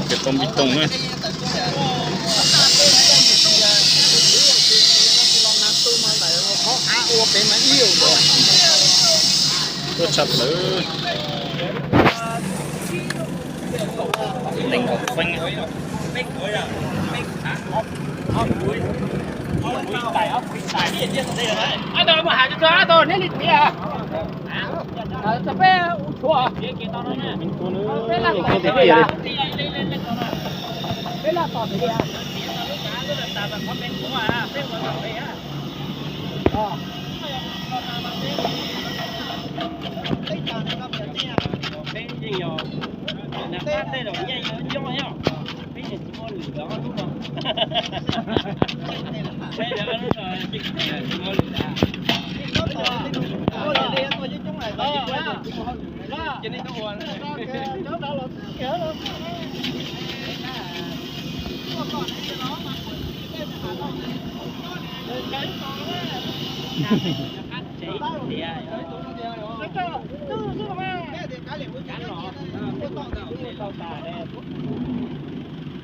Ces tau npib toog na. Tuaj tshaj plaws. Nees nkaum feeb.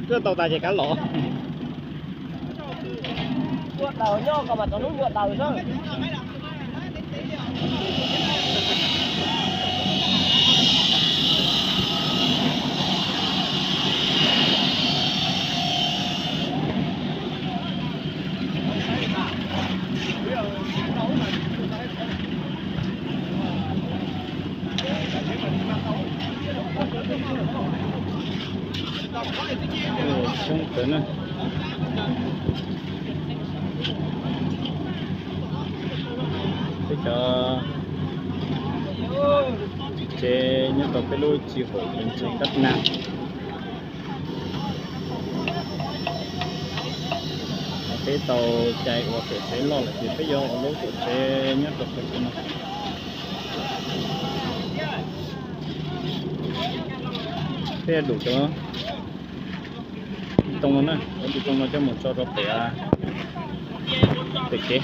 Twb tau tas ces kav los. Ua daws nyob ko mas tau hnub ua daws xwb. Soob kawg na. Peb cov tsev nyob rau peb lub tsis haum tsev kab na. Peb tau cai ua pem tsev loj lawm ces peb yuav ua lub tuam tsev nyob rau pem no. Peb dum cov ntoo no na, cov ntoo no coj mus tso rau pem, pem kev,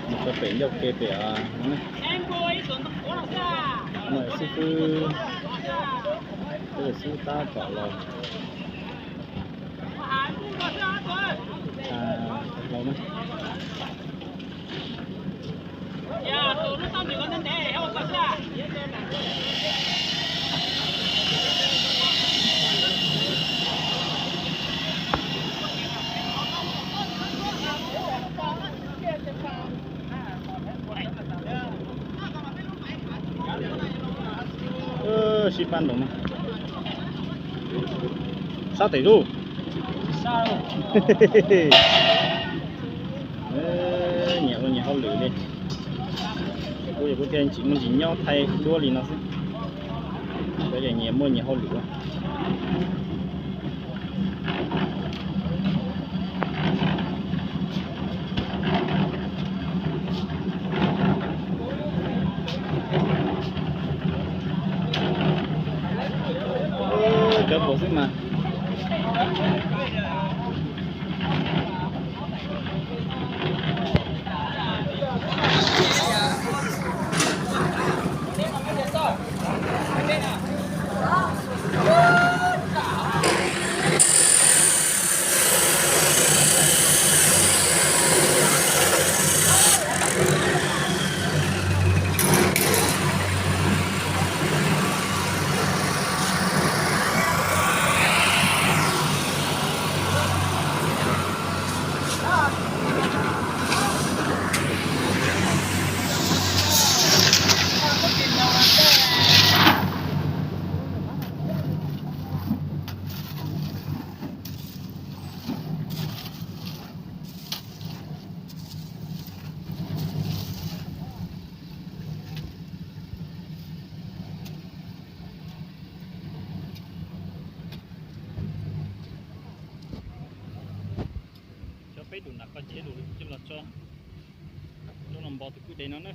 mus rau pem ncauj ke pem no. Xib fwb, xib fwb tab tom los hlau na. Sib pab ntoo na. Sab tes lub. Nyias ua nyias hauj lwm li. Kuv, kuv thiaj tsis muaj ntsis nyob thaij duab li no xwb. Cov ces nyias muaj nyias hauj lwm. Cov pom xwb mas. Cov peb dum nram qhov cheb dum coj los tso, coj los npog tus kwj deg no na.